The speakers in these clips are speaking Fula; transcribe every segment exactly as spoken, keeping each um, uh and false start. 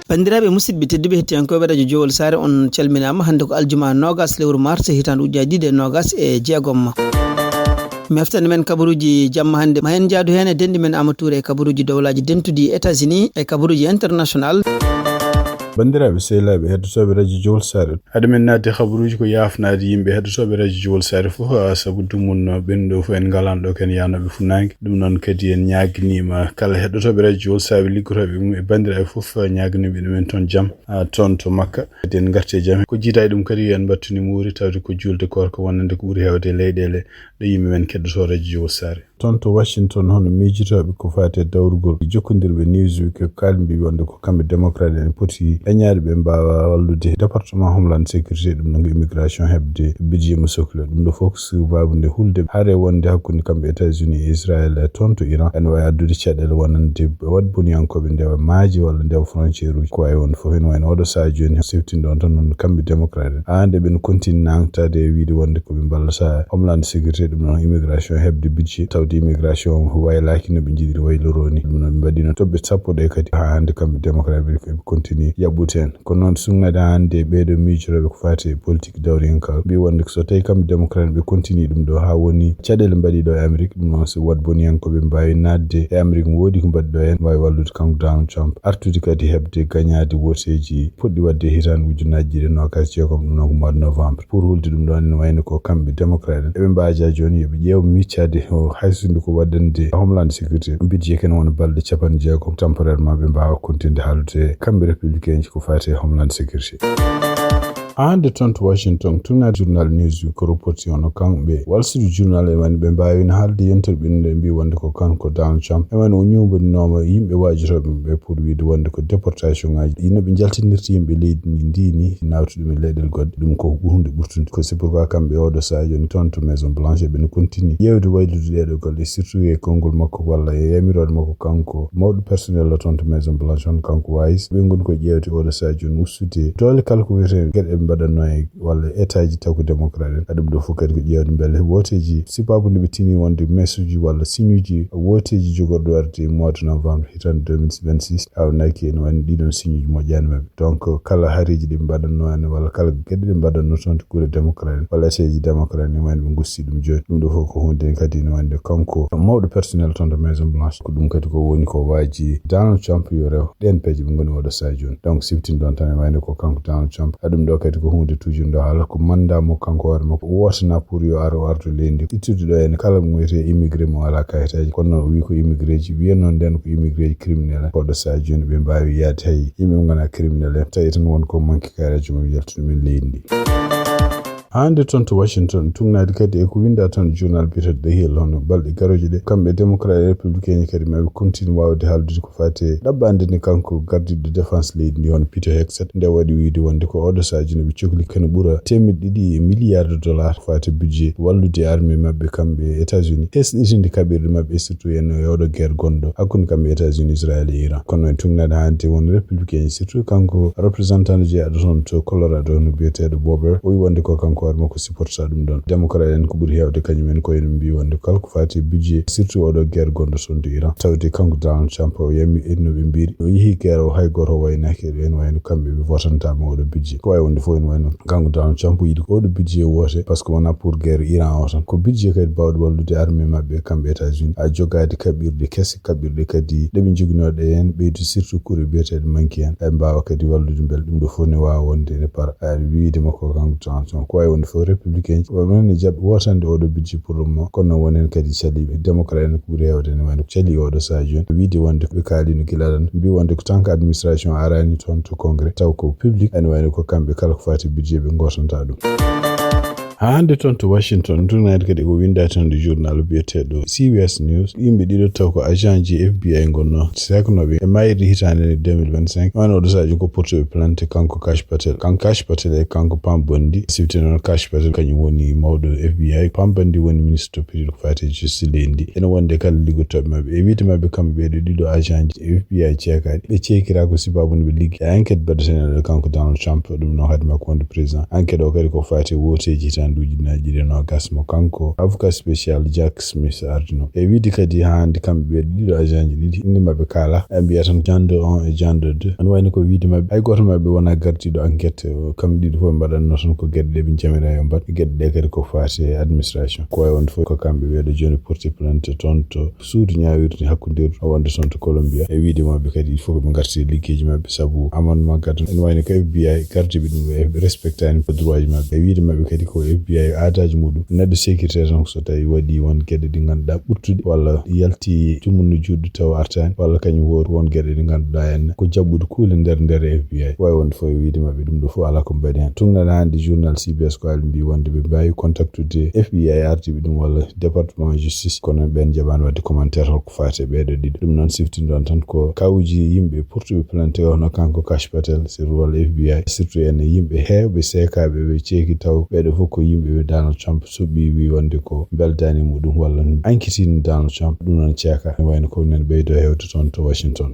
Banndiraaɓe musidɓe tedduɓe, hettiyankooɓe radio Jowol Saare, on calminaama. Hannde ko aljuma noogas lewru mars hitaande ujunaaji ɗiɗi e noogas e jeegom. Meftande men kabaruuji jamma hannde, ma en njaadu heen e denɗi men Amadou Touré e kabaruuji dowlaaji dentuɗi États-Unis e kabaruuji international. Banndiraaɓe sehilaaɓe heddotooɓe radio Jowol Saare, hade men naatde kabaruuji, ko yaafnaade yimɓe heddotooɓe radio Jowol Saare fof, ah, sabu dumunno ɓen ɗo fof en ngalaano ɗo, ken yaanooɓe funnaange. Ɗum noon kadi en ñaaginiima kala heɗɗotooɓe radio Jowol Saare, liggotooɓe mum e banndiraaɓe fof, ñaaginiima ɓe men toon jam, ah, toon to Makka. Kadi en ngarti e jam. Ko jiidaa e ɗum kadi en mbattini muuri tawde ko juulde koorka wonande ko ɓuri heewde e leyɗeele ɗo yimɓe men keɗotoo radio Jowol Saare. Toon to Washington, hono miijotooɓe ko faati e dawrugol jokkondirɓe Newsweek ko kaaldi mbii wonde ko kamɓe démocrate en poti dañaade ɓe mbaawa wallude département Homeland Security, ɗum noon ko immigration, heɓde budget mo sokli. Ɗum ɗo fof ko sababu nde hulde haare wonde hakkunde kamɓe États-Unis e Israël e toon to Iran. Ene waawi addude caɗeele wonande waɗboniyankooɓe ndewa maaji walla ndewa frontière uji. Ko waawi wonde fof, ene wayno oɗo sahaa jooni siftinɗo on tan, noon kamɓe démocrate en. Haa nde ɓen continue nangtaade e wiide wonde ko ɓe mballata Homeland Security, ɗum noon immigration, heɓde budget, tawde immigration waylaaki no ɓe njiɗiri wayloroo ni. Ɗum noon ɓe mbaɗino toɓɓe sappo ɗe kadi. Haa hannde kamɓe démocrate ɓe, ɓe continue yaɓɓude heen. Kono noon, suŋŋaade hannde ɓee ɗoo miijotooɓe ko faati e politique dawriyankaaɓe, mbii wonde ko so tawii kamɓe démocrate ɓe continue ɗum ɗo haa woni caɗeele mbaɗi ɗo e Amérique, ɗum noon so waɗboniyankooɓe mbaawi naatde e Amérique, woodi ko mbaɗi ɗo heen, waawi wallude kanko Donald Trump, artude kadi heɓde gañaade wooteeji poɗɗi waɗde e hitaande ujunaaji ɗiɗi e noogaas e jeegom, ɗum noon ko mois de novembre. Pour hulde ɗum ɗoon, ene wayno ko kamɓe démocrate en, eɓe mbaajaa jooni yo ɓe ƴeew miijaade o, hay so nde ko waɗande Homeland Security budget ken wona balɗe capanɗe jeegom, temporairement ɓe mbaawa continude haaldude kamɓe républicain ji ko faati e Homeland Security. Hannde toon to Washington, tournade journal Newsweek ko reporti hono kamɓe Wall Street Journal e wayno ɓe mbaawino haalde yontere ɓiɗɗo nde, mbii wonde ko kanko Donald Trump e wayno o ñuumbininooma yimɓe waajotooɓe ɓe pour wiide wonde ko déportation ŋaaji no ɓe njaltinirta yimɓe leydi ndi, ndi ni, nawtude ɗum e leyɗeele goɗɗe. Ɗum ko hunde ɓurtunde. Ko c'est pourquoi kamɓe oɗo sahaa jooni toon to Maison Blanche eɓe no continue ƴeewde waylude ɗeeɗo golle, surtout e konngol makko walla e yamiroore makko kanko mawɗo personnel o toon to Maison Blanche, hono kanko Weiss. Ɓe ngoni ko ƴeewde oɗo sahaa jooni ustude doole kala ko wiyetee geɗe ɓe mbaɗatnoo e walla état ji taw ko démocrate en. Ɗum ɗo fof kadi ko ƴeewde mbele wooteeji, sibu nde ɓe tini wonde mesuuji walla siñuuji wooteeji jogorɗo arde e mois de novembre hitaande deux mille vingt-six, awnaki ene wayno ɗiɗon siñuuji moƴƴaani maɓɓe. Donc, kala hareeji ɗi ɓe mbaɗatnoo en walla kala geɗe ɗe ɓe mbaɗatnoo toon to gure démocrate en walla état ji démocrate en, ene wayno ɓe ngusti ɗum jooni. Ɗum ɗo fof ko huunde kadi ene wayno kanko mawɗo personnel toon to Maison Blanche. Ko ɗum kadi ko woni ko waaji Donald Trump yo rew ɗeen peeje ɓe ngoni oɗo sahaa jooni. Donc, siftin ɗoon tan e wayno ko kanko Donald Trump. Haa ɗum ɗo kadi ko huunde toujours nde haala ko mandat mo kanko hoore makko wootanaa pour yo ar o ardo leydi ndi. Ittude ɗo en kala mo wiyetee immigré mo alaa kayitaaji. Kono noon o wii ko immigré ji, wiya noon nden ko immigré ji criminel en. Oɗo sahaa jooni ɓe mbaawi yaade hay yimɓe ɓe ngonaa criminel en. Tawi tan won ko manque kayitaaji mum yaltude men leydi ndi. Hannde toon to Washington, tugnaade kadi e ko winndaa toon journal biyeteeɗo The Hill, hono balɗe garooje ɗe, kamɓe e démocrate e républicain kadi maɓe continue waawde haaldude ko faati e ɗaɓɓaande nde kanko gardiiɗo défense leydi ndi, hono Peter Hegseth, nde waɗi wiyde wonde ko oɗo sahaa jooni ɓe cokli kene ɓura teemeɗɗe ɗiɗi e milliard de dollars ko faati e budget wallude armée maɓɓe kamɓe e États-Unis, hesɗitinde kaɓirɗe maɓɓe, surtout en e oɗo guerre gonɗo hakkunde kamɓe États-Unis, Israël e Iran. Kono en tugnaade hannde won républicain, surtout kanko représentant jeyaaɗo toon to Colorado no biyeteeɗo Boebert, o wi wonde ko kanko hoore makko supportata ɗum ɗoon. Démocrate en ko ɓuri heewde kañum en ko ene mbii wonde kala ko faati e budget, surtout oɗo guerre gonɗo toon to Iran. Tawde kanko Donald Trump o yami en no ɓe mbiiri o yehi guerre o hay gooto o waynaaki e ɓeen wayno kamɓe ɓe votantaama oɗo budget. Ko wayi wonde fof ene wayno kanko Donald Trump o yiɗi ko oɗo budget woote, parce que wonaa pour guerre Iran o tan. Ko budget kadi baawɗo wallude armée maɓɓe kamɓe États-Unis, a jogaade kaɓirɗe kese, kaɓirɗe kadi ɗe ɓe njoginoo ɗe heen, ɓeydu surtout kuure biyeteeɗe manki en. Ɓe mbaawa kadi wallude mbele ɗum ɗo fof ne waawa wonde ene para. Aɗa wiide makko kanko Donald Trump. Ko wayi wonde fof républicain ji, o noon ne jaɓi wootande oɗo budget pour le moment. Kono noon won heen kadi caliiɓe. Démocrate en ko ɓuri heewde ene wayno ko calii oɗo sahaa jooni. Wiide wonde ko ɓe kaalino gila tan. Mbii wonde ko tant que administration araani toon to Congrès, taw ko public, ene wayno ko kamɓe kala ko faati budget ɓe ngootanta ɗum. Haa hannde toon to Washington, tugnaade kadi ko winndaa toon e journal biyeteeɗo C B S News, yimɓe ɗiɗo taw ko agent ji F B I ngonnoo seeknooɓe e maayirɗe hitaande nde deux mille vingt-cinq. Wano oɗo sahaa jooni ko portuɓe plainte kanko Kash Patel. Kanko Kash Patel e kanko Pam Bondi, sifti noon Kash Patel kañum woni mawɗo F B I, Pam Bondi woni ministre to piri ko faati e justice leydi ndi. Ene wonde kala liggotooɓe maɓɓe. E wiide maɓɓe kamɓe ɓeeɗo ɗiɗo agent ji F B I ceekaaɗi, ɓe ceekiraa ko sababu nde ɓe liggi. E enquête baɗeteeɗo kanko Donald Trump, ɗum noon haade makko wonde président. Enquête o kadi ko faati e wooteeji tan. ujunnaji ɗiɗi e nogas mo kanko avocat spécial Jack Smith ardino. E wiide kadi haa hannde kamɓe ɓe ɗiɗo agent ji ɗiɗi, inde maɓɓe kaala, ɓe mbiya tan Jando un e Jando deux. Ene wayno ko wiide maɓɓe, hay gooto maɓɓe wona gardiiɗo enquête, kamɓe ɗiɗo fof ɓe mbaɗatno tan ko geɗe ɗe ɓe jamira yo mbaɗ, geɗe ɗe kadi ko faati e administration. Ko wayi wonde fof ko kamɓe ɓeeɗo jooni porti plainte toon to suudu ñaawirde hakkundeeru o wonde toon to Colombia. E wiide maɓɓe kadi il faut ko ɓe ngarti e liggeeji maɓɓe sabu amendement gaddo ene wayno ko F B I gardiiɓe ɗum ɓe respectani ko droit ji maɓɓe. E wiide maɓɓe kadi ko F B I aadaaji muɗum neɗɗo sécurité tan ko so tawi waɗi won geɗe ɗi ngannduɗaa ɓurtuɗe walla yalti tumunno juuɗe taw artani walla kañum woori won geɗe ɗe ngannduɗaa en ko jaɓɓude kuule nder nder F B I. Wawi wonde fof e wiide maɓɓe ɗum ɗo fof alaa ko mbaɗi heen. Tugnal hannde journal C B S ko almbi wonde ɓe mbawi contactude F B I ardiiɓe ɗum walla département justice kono ɓen jaɓaani waɗde commentaire holko faati e ɓeeɗo ɗiɗo. Ɗum noon siftindon tan ko kawuji yimɓe portuɓe plainte hono kanko Kash Patel, surtout walla F B I, surtout en yimɓe heewɓe seekaaɓe ɓe ceeki taw ɓeeɗo fof ko yimɓe ɓe Donald Trump suɓɓi wi wonde ko beldaani muɗum walla ankitini Donald Trump. Ɗum noon ceeka ne wayno ko nen ɓeydo hewde toon to Washington.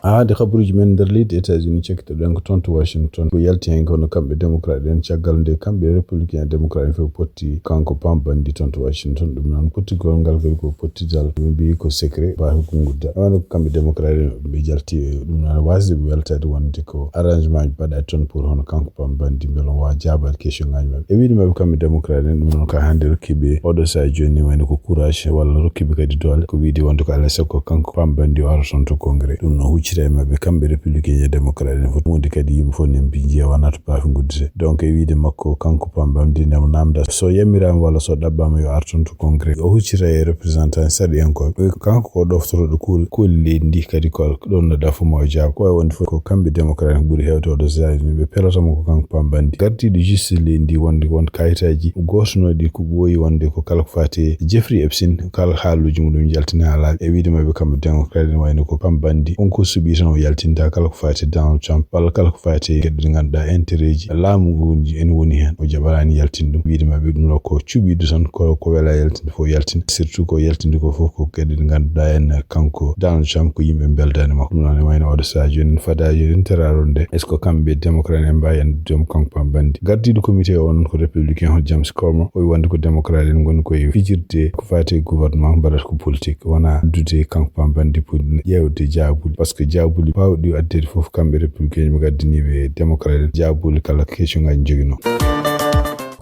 Haa nde kabaruuji men nder leydi États-Unis cekkitoɗen ko toon to Washington ko yalti heen kono kamɓe démocrate en caggal nde kamɓe républicain démocrate en fof potti kanko pambandi toon to Washington. Ɗum noon pottigol ngal kadi ko pottidal ɓe mbiyi ko secret baafe gungudda wano ko kamɓe démocrate en ɓe jalti e ɗum noon wasde ɓe weltade wonde ko arrangement ji mbaɗaɗi toon pour hono kanko pambandi mbele on wawa jaabaade question ngaji maɓɓe. E wiide maɓɓe kamɓe démocrate en ɗum noon ka hannde rokkiɓe oɗo saha jooni wayno ko courage walla rokkiɓe kadi doole ko wiide wonde ko alaa e sago kanko pambandi o ara toon to congrès. Ɗum noon huccita e maɓɓe kamɓe républicain e démocrate en fof wonde kadi yimɓe fof ne mbi jeewanata baafe guddite. Donc e wiide makko kanko pambandi ndemo namda so yamiraama walla so ɗaɓɓaama yo ar toon to congrès o huccita e représentant sarɗiyankooɓe. Kanko ko ɗoftotoɗo kuul kuuli leydi ndi kadi ko ɗon no dafo mo o jaaba ko wawi wonde fof ko kamɓe démocrate ɓuri hewde oɗo saha jooni ɓe pelata mo ko kanko pambandi gardiiɗo justice leydi ndi wonde won kayitaji gootanoɗi ko ɓooyi wonde ko kala ko faati e Jeffrey Epstein kala haaluuji muɗum jaltini haalaaji. E wiide maɓɓe kamɓe démocrate ene wayno ko pambandi on ko suɓi tan o yaltinta kala ko faati e Donald Trump walla kala ko faati e geɗe ɗe ngannduɗaa intérêt ji laamu ngu ene woni heen o jaɓaraani yaltinde ɗum. Wiide maɓɓe ɗum ɗo ko cuɓiiɗo tan ko ko wela yaltinde fof yaltina surtout ko yaltinde ko fof ko geɗe ɗe ngannduɗaa en kanko Donald Trump ko yimɓe mbeldaani makko. Ɗum noon e wayno oɗo saha jooni en fada jooni en teraron nde est ce que kamɓe démocrate en mbawi en joom kanko pambandi gardiiɗo comité o noon ko républicain o James Comer o wi wonde ko démocrate en ngoni koye fijirde ko faati e gouvernement mbaɗata ko politique wona addude kanko pambandi pour ƴeewde jaabuli par ce que jaabuli bawɗi addede fof kamɓe républicain ɓe gaddaniɓe démocrate en jaabuli kala question ngaji joguino.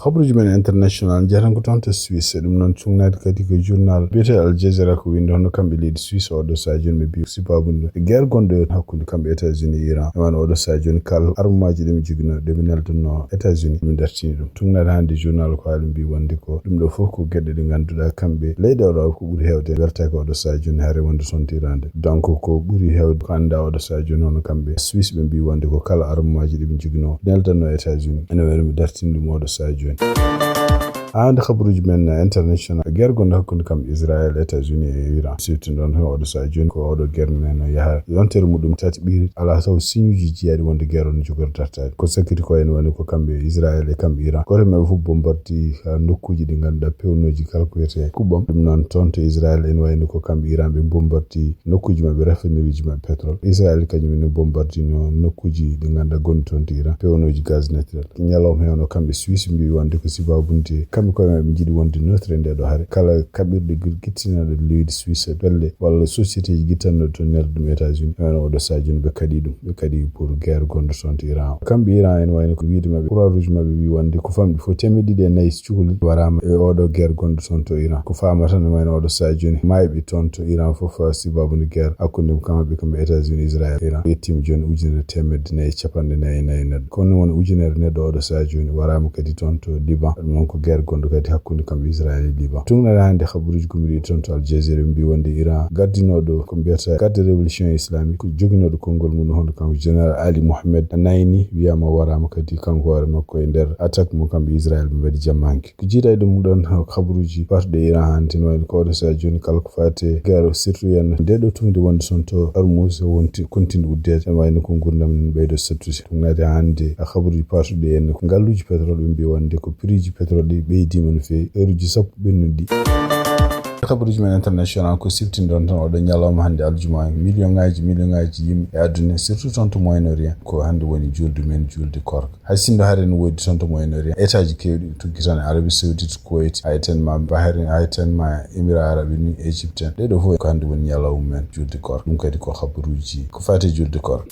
Habaruuji men international njahatan ko toon to Suisse ɗum noon cugnade kadi ko journal biyete Al Jazeera ko winde hono kamɓe leydi Suisse oɗo saha jooni ɓe mbi sibabude guerre gonɗo hakkunde kamɓe États-Unis e Iran e wano oɗo saha jooni kal armumaji ɗi ɓe joguino ɗe ɓe neldonno États-Unis ɓe dartini ɗum cugnade hannde journal ko haali mbi wonde ko ɗum ɗo fof ko geɗe ɗe ngannduɗaa kamɓe leyɗe Europe ko ɓuri hewde weltaki oɗo saha jooni hare wonde toon to Iran de donc ko ɓuri hewde ko annda oɗo saha jooni hono kamɓe Suisse ɓe mbi wonde ko kala armumaji ɗi ɓe joguino neldanno États-Unis ene wayno ɓe dartini ɗum oɗo saha jooni. Haa nde habaruuji men international guerre gonɗo hakkunde kam Israël États-Unis e Iran surtout ɗon tan oɗo saha jooni ko oɗo guerre nde no yaha yontere muɗum tati ɓiiri alaa taw signe uji jeyaɗi wonde guerre on jogori dartaade ko sakkiti ko en woni ko kamɓe Israël e kamɓe Iran gooto maɓɓe fof bombardi haa nokkuuji ɗi ngannduɗaa pewnooji kala ko wiyetee kuɓɓam ɗum noon toon to Israël en wayno ko kamɓe Iran ɓe bombardi nokkuuji maɓɓe raffinerie ji maɓɓe pétrole Israël kañum ene bombardino nokkuuji ɗi ngannduɗaa gonɗi toon to Iran pewnooji gaz naturel ñalawma hewno kamɓe Suisse mbi wonde ko sibabunde kamɓe koye maɓɓe njiɗi wonde notire nde ɗo hare kala kaɓirɗe gittinaɗo leydi Suisse pelle walla société ji gittanno to nelda ɗum États-Unis hewno oɗo saha jooni ɓe kaɗi ɗum ɓe kaɗi pour guerre gonɗo toon to Iran o kamɓe Iran en wayno ko wiide maɓɓe croix rouge maɓɓe wi wonde ko famɗi fof temeɗe ɗiɗi e nayi cukalel warama e oɗo guerre gonɗo toon to Iran ko famata ne wayno oɗo saha jooni mayɓe toon to Iran fof sababu nde guerre hakkunde kam maɓɓe kamɓe États-Unis Israël Iran yettima jooni ujunere teemedde nayi e capanɗe nayi e nayi neɗɗo kono woni ujunere neɗɗo oɗo saha jooni warama kadi toon to Liban ɗum noon ko guerre gonɗo kadi hakkunde kamɓe Israël e Liban tugnata hannde habaruuji gumriɗi toon to Al Jazeera ɓe mbi wonde Iran gaddinoɗo ko mbiyata garde révolution islamique ko joginoɗo konngol mum hono kanko général Ali Mohamed nayni wiyama warama kadi kanko hoore makko e nder attaque mo kamɓe Israël ɓe mbaɗi jamma hanki ko jiiɗa e ɗum ɗon habaruuji parɗe Iran hannde no wayno ko oɗo saha jooni kala ko faati e guerre surtout yen nde ɗo tumde wonde toon to Hormuz wonti continue uddeede ene wayno ko gurdam nen ɓeydo sattude ɗum naati hannde habaruuji parɗuɗi en ko ngalluuji pétrole ɓe mbi wonde ko prix ji pétrole ɗi ɓeydima no feewi heure uji sappo ɓennuɗi ɗi Kabaruuji men international ko siftinde on tan oɗo ñalawma hannde aljuma, million ngaji, million ngaji yimɓe e aduna, surtout toon to Moyen Orient, ko hannde woni julde men, julde korka. Hay sinno hare no woodi toon to Moyen Orient, état ji keewɗi tuggi tan e Arabie Saoudite, Kuwait, hay tan ma Bahrain, hay tan ma Émirats Arabes Unis, Égypte en. Ɗee ɗoo fof ko hannde woni ñalawma men julde korka. Ɗum kadi ko habaruuji ko faati e julde korka.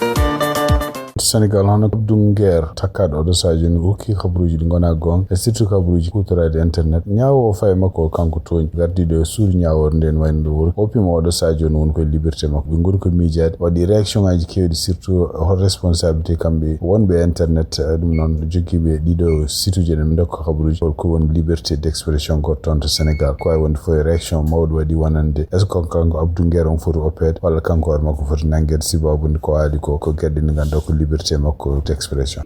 To Sénégal, hono Abdou Nguer, takkaaɗo Odo Sadio, no hokki kabaruuji ɗi ngonaa goonga, e surtout kabaruuji kuutoraaɗi internet. Ñaawo o fayi makko o kanko tooñi gardiiɗo e suudu ñaawoore nden wayno ɗo woni. O piima Odo Sadio no woni koye liberté makko. Ɓe ngoni ko miijaade, waɗi réaction ngaji keewɗi, surtout hol responsabilité kamɓe wonɓe e internet, eh, ɗum noon jogiiɓe ɗiɗo situuji ɗen, ɓe ndokka kabaruuji, hol ko woni liberté d'expression ko toon to Sénégal. Ko wawi wonde fof e réaction mawɗo waɗi wonande. Est-ce que kanko Abdou Nguer on foti oppeede, walla kanko hoore makko foti nanngeede, sibabude ko haali ko, ko geɗe ɗe ngannduɗaa ko liberté makko d'expression?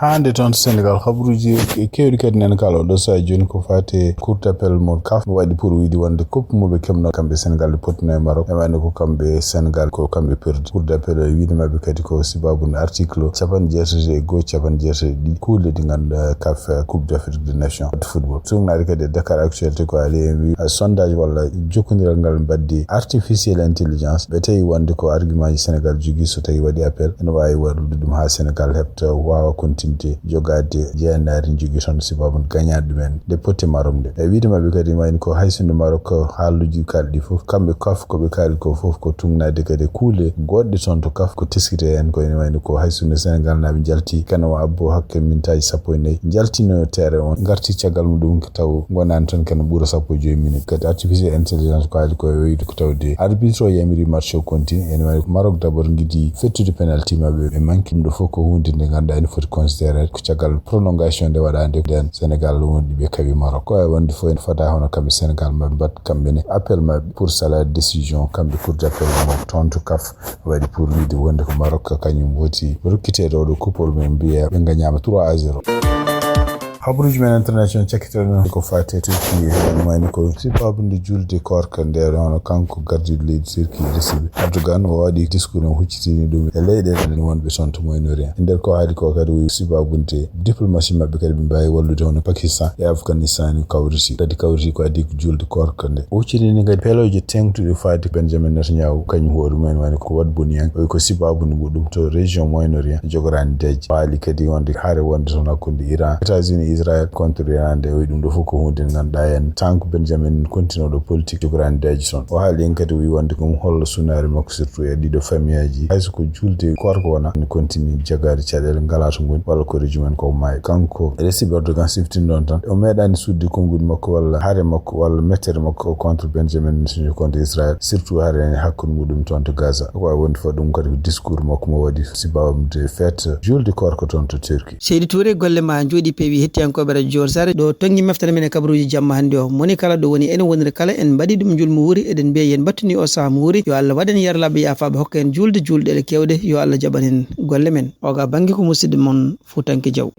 Hannde toon to Sénégal, kabaruuji keewɗi kadi nana kaala oɗo sahaa jooni ko faati e cour d'appel mo kaf, mo waɗi pour wiide wonde coupe mo ɓe keɓno kamɓe Sénégal, ɓe pottino e Maroc, e wayno ko kamɓe Sénégal, ko kamɓe perdi. Cour d'appel o e wiide maɓɓe kadi ko sibabude article capanɗe jeetati e go'o, capanɗe jeetati e ɗiɗi, kuule ɗi ngannduɗaa kaf, Coupe d'Afrique des Nations de football. Suunaade kadi e Dakar Actualité ko haali en wi, eh, sondage walla jokkondiral ngal mbaddi artificiel intelligence, ɓe tawi wonde ko argument ji Sénégal jogii, so tawi waɗi appel, ene waawi waɗude ɗum haa Sénégal heɓta, waawa continude jogaade jeenaari jogii toon, sibabude gagnade ɗumen nde potti Maroc nde. E wiide maɓɓe kadi, wayno ko hay sinno Maroc haaluuji kaalɗi fof, kamɓe kaf ko ɓe kaali ko fof ko tuugnaade kadi kuule goɗɗe toon to kaf ko teskitee heen, ko ene wayno ko hay sinno Sénégal naaɓe njalti, kano abbo hakke mintaaji sappo e nayi, njaltino terrain on, ngarti caggal muɗum ko taw ngonaani toon kano ɓura sappo e joyi minutes. Kadi artificiel intelligence ko haali ko e wayde ko tawde arbitre o yamiri match o continue, ene wayno Maroc d'abord ngiɗi fettude penalty maɓɓe, ɓe manque. Ɗum ɗo fof ko huunde nde ngannduɗaa ene foti considéré ko caggal prolongation nde waɗaande nden Sénégal wonɗi ɓe kawi Maroc. Ko e wonde fof en fada hono kamɓe Sénégal maɓɓe mbaɗ kamɓe ne appel maɓɓe pour sala décision kamɓe cour d'appel mo toon to kaf waɗi pour wiide wonde ko Maroc kañum woti rokkiteede oɗo coupe o, ɓe mbiya ɓe gagnama trois à zéro. Habaruuji men international cakkitiiɗo noon ko faati e Turquie, heen wayno ko sibabude julde korka nde, hono kanko gardiiɗo leydi Turquie, Recep Erdogan, o waɗi discours, o huccitini ɗum e leyɗeele ɗen wonɓe toon to Moyen Orient. E nder ko haali ko kadi, o wi sibabude diplomatie maɓɓe kadi ɓe mbaawi wallude hono Pakistan e Afghanistan, kawriti kadi, kawriti ko adii ko julde korka nde. O huccitini kadi pelooje teeŋtuɗe faati Benjamin Netanyahu, kañum hoore mum en wayno ko waɗ boniyan, o wi ko sibabude muɗum to région Moyen Orient jogoraani deeƴe. O haali kadi wonde hare wonde toon hakkunde Iran, États-Unis, Israël contre Iran nde, o wi ɗum ɗo fof ko huunde nde ngannduɗaa en, tant que Benjamin continue ɗo politique jogoraani deeƴe toon. O haali en kadi, o wi wonde ko mo holla suunaare makko surtout e ɗiɗo famille aji, hayso ko julde korka wona, ne continue jagaade caɗeele, ngalaa to ngoni, walla koreeji mum en ko maayi. Kanko Recep Erdogan siftini ɗon tan, o meeɗaani suuɗde konguɗi makko walla hare makko walla mettere makko contre Benjamin Netanyahu, contre Israël, surtout hare hakkunde muɗum toon to Gaza. Ko wawi wonde fof ɗum kadi ko discours makko mo waɗi sibabude fête julde korka toon to Turquie. Seydi Touré, golle ma njooɗi peewi, hettiyankooɓe Radio Jowol Sare, ɗo tonngi meftere men e kabaruuji jamma hannde o. Moni kala ɗo woni, enen wonire kala, en mbaɗi ɗum njul mo wuuri, eɗen mbiya yen mbattini o saha mo wuuri, yo Allah waɗ en yarlaaɓe yaafaaɓe, hokka en juulde, juulɗe ɗe keewɗe, yo Allah jaɓan en golle men. Oga bannge ko musidɗo mon Fuutanke Jaw.